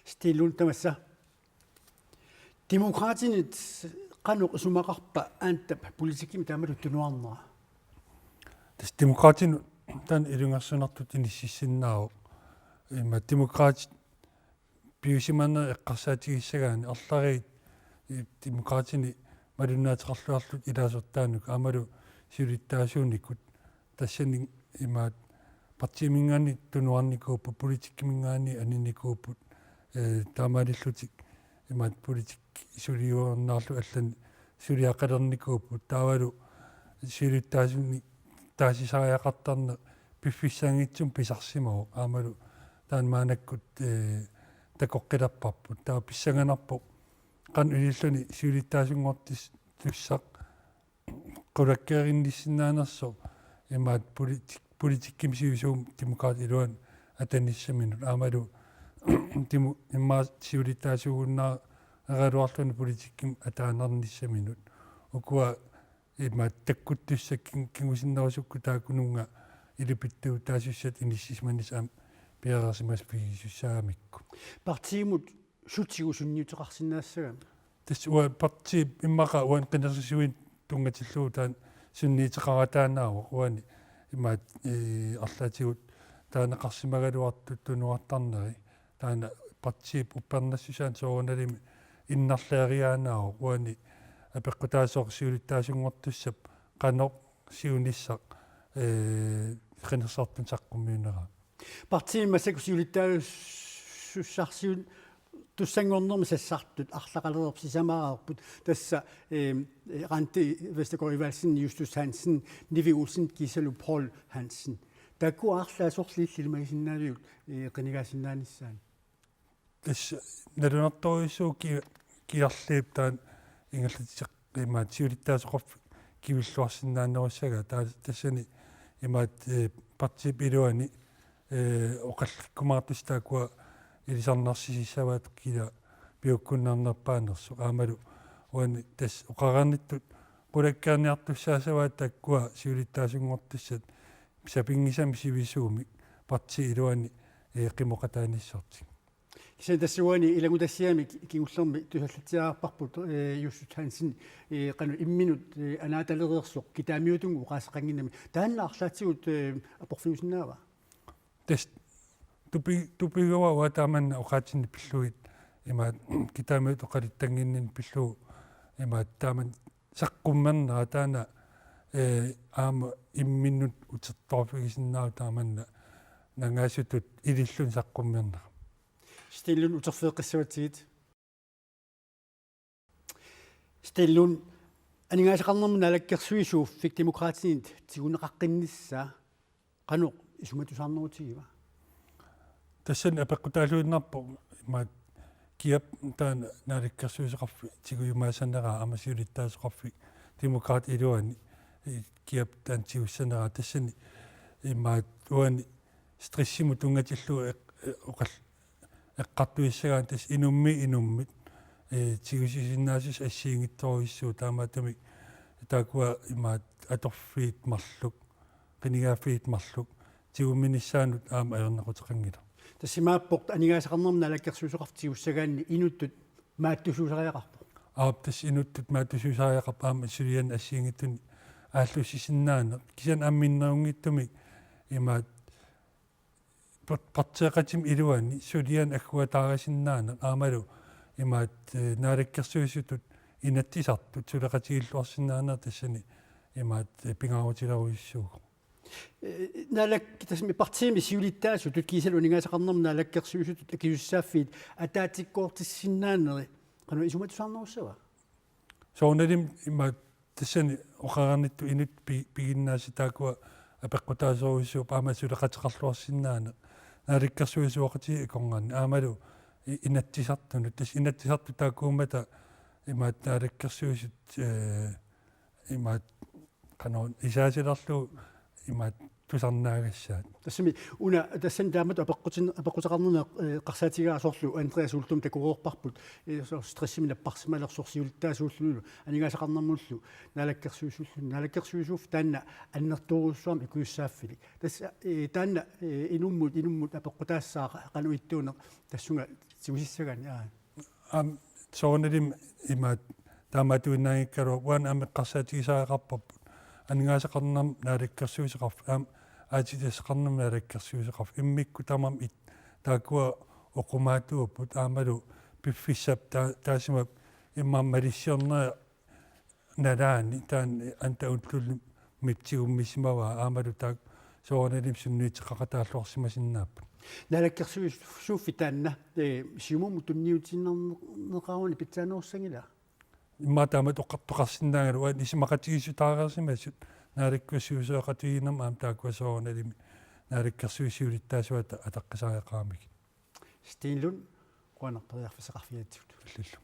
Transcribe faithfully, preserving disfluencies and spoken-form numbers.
Steen Lund, tamassa. Demokraatinit qanoq isumaqarpa Antap politikkimi taamatut tunuarnera? Tassa Demokraatinut taanna ilungersunartutut inississinnaavoq. Ima Demokraatit piusimanerat eqqarsaatigissagaanni arlallit, eh, Demokraatini malunnaateqarluarlutik ilaasortaannikut aammalu siulittaasuunikut, tassani imaat partiiminngaanniit tunuarnikuupput, politikkiminngaanniit aninikuupput, eh, taamaalillutik imaat politikki suliuarnaarlutik allanik suliaqalernikuupput, taavalu siulittaasunik taasisariaqartarneq piffissanngitsumik pisarsimavoq, aammalu taanna maannakkut, eh, takoqqilerparput. Taava pissanganarpoq qanoq ililluni siulittaasunngortis-, -tussaq qulakkeerinnissinnaanersoq imaat politik-, politikkimi sivisuumik Demokraatit iluanni atanissaminut, aammalu timu immaqa siulittaasuugunnaaraluarluni politikkimi ataanernissaminut. Ukua imaat takkuttussat kin-, kingusinnerusukkut taakkununnga ilipittuutaasussat inissisimanissaq aamma piareersimaffigisussaagamikku. Partiimut sutigut sunniuteqarsinnaassagami? Tassa uanga partiip immaqa uani qinersisuinut tunngatillugu taanna sunniuteqarataannaavoq, uani imaat, eh, arlaatigut taaneqarsimagaluartut tunuartarneri. Taanna partiip uppernassusaanut soorunalimi innarliariaannaavoq, uani apeqqutaasoq siulittaasunngortussap qanoq siunissaq, eh, qinersisartuni saqqummiunera. Partiimi massakkut siulittaasussarsiutut tussanngornermi sassartut arlaqalereerput, sisamaareerput, tassa, eh, Randi Vestergaard Evaldsen, Justus Hansen, Nivi Olsen, Gisela Poul Hansen. Taakkua arlaat sorliit ilimagisinnaaviuk, eh, qinigaasinnaanissaat? Tassa nalunartorujussuuvoq ki-, kiarliip taanna ingerlatitseq imaat siulittaasoqarfik kivilluarsinnaanerussagaa, taa-, tassani imaat, eh, partiip iluani, eh, oqallikkumaartussat taakkua ilisarnarsisissavaat kina piukkunnarnerpaanersoq, aammalu uani tassa oqareernittut qulakkeerniartussaassavaat taakkua siulittaasunngortussat sapinngisamik sivisuumik partiip iluani, eh, qimoqataanissortik. Kisianni tassa uani ilanngutassiami ki-, kingullermi tusallatsiarparput, eh, Justus Hansen, eh, qanoq imminut, eh, anaatalereersoq kitaamiutunngooq oqaaseqannginnami. Taanna arlaatigut, eh, aporfiusinnaava? Tassa tupi-, tupiguara uanga taamanna oqaatsinni pillugit, imaat kitaamiut oqaluttannginninni pillugu, imaat taamanna saqqummernera taanna, eh, aamma imminnut utertoorfigisinnaavoq taamanna nangaasutut ililluni saqqummernera. Steen Lund, uterfigeqqissavatsigit. Steen Lund, aningaasaqarnermut naalakkersuisuuffik Demokraatinit tiguneqaqqinnissaa qanoq isumatusaarnerutigiva? Tassani apeqqutaalluinnarpoq imaat kiap taanna naalakkersuisoqarfik tigujumaasaneraa aamma siulittaasoqarfik Demokraatit iluani, eh, kiap taanna tigussaneraa, tassani imaat uani stressimut tunngatillugu eq-, eh, oqal-, eqqartuissagaanni tassa inummiit inummit, eh, tigusisinnaasut assigiinngitsorujussuuvoq, taamaattumik taakkua imaat atorfiit marluk, qinigaaffiit marluk tigumminissaannut aamma ajornaquteqanngilaq. Tassa imaappoq aningaasaqarnermut naalakkersuisoqarfik tigussagaanni inuttut maattusuusariaqarpoq. Aap, tassa inuttut maattusuusariaqarpoq aamma sulianik assigiinngitsunik aallussisinnaaneq. Kisianni aamma minnerunngitsumik imaat par-, partiiqatimit iluani sulianik agguataarisinnaaneq aammalu imaat, eh, naalakkersuisutut Inatsisartut suleqatigilluarsinnaaneq tassani imaat, eh, pingaarutilerujussuuvoq. Eh, naalak-, tassami partiimi siulittaasutut kiisalu aningaasaqarnermut naalakkersuisutut akisussaaffiit ataatsimoortissinnaanerit qanoq isumatusaarnerussava? Soorunalimi imaat tassani oqareernittut inuttut pi-, piginnaasat taakkua apeqqutaasorujussuupput aamma suleqateqarluarsinnaaneq. Naalakkersuisooqatigiit akornanni aammalu i-, Inatsisartunut. Tassa Inatsisartut taakkuummata imaat naalakkersuisut, eh, imaat qanoq isaasilerlugu imaat tusarnaagassaat. Tassami una tassani taamatut apeqqutin-, apeqquteqarnermut, eh, eqqarsaatigaara, soorlu Andreas Uldum takoreerparput, eh, soorlu stressimik napparsimalersoq siulittaasuullunilu aningaasaqarnermullu naalakkersuisuulluni. Naalakkersuisuuffik taanna annertoorujussuarmik ikusussaaffilik. Tassa, eh, taanna, eh, inummut, inummut apeqqutaassaaq qanoq ittuuneq tassunga Tigusissagaanni, aa. Aamma soorunalimi imaattoq taamaattuinnaanngikkaluarpoq, uani aamma eqqarsaatigisariaqarparput aningaasaqarnermut naalakkersuisoqarfik, aamma aatsitassaqarnermut naalakkersuisoqarfik, immikkut tamarmik taakkua oqimaattuupput, aammalu piffissap taa-, taassuma immaqa malissiornera nalaani taanna anta ullumi tigummisimavaa, aammalu taakku soorunalimi sunniuteqaqataalluarsimasinnaapput. Naalakkersuisuuffik taanna, ee, Siumumut tunniutiinnarneqaruni pitsaanerussanngilaa? Immaqa taamatut oqartoqarsinnaanngilaq, uani isumaqatigiissutaareersimasut naalakkersuisooqatigiinnermut aamma taakkua soorunalimi naalakkersuisut siulittaasuata ataqqisariaqaramigit. Steen Lund, qujanaq periarfissaqarfigigatsigut. Illillu.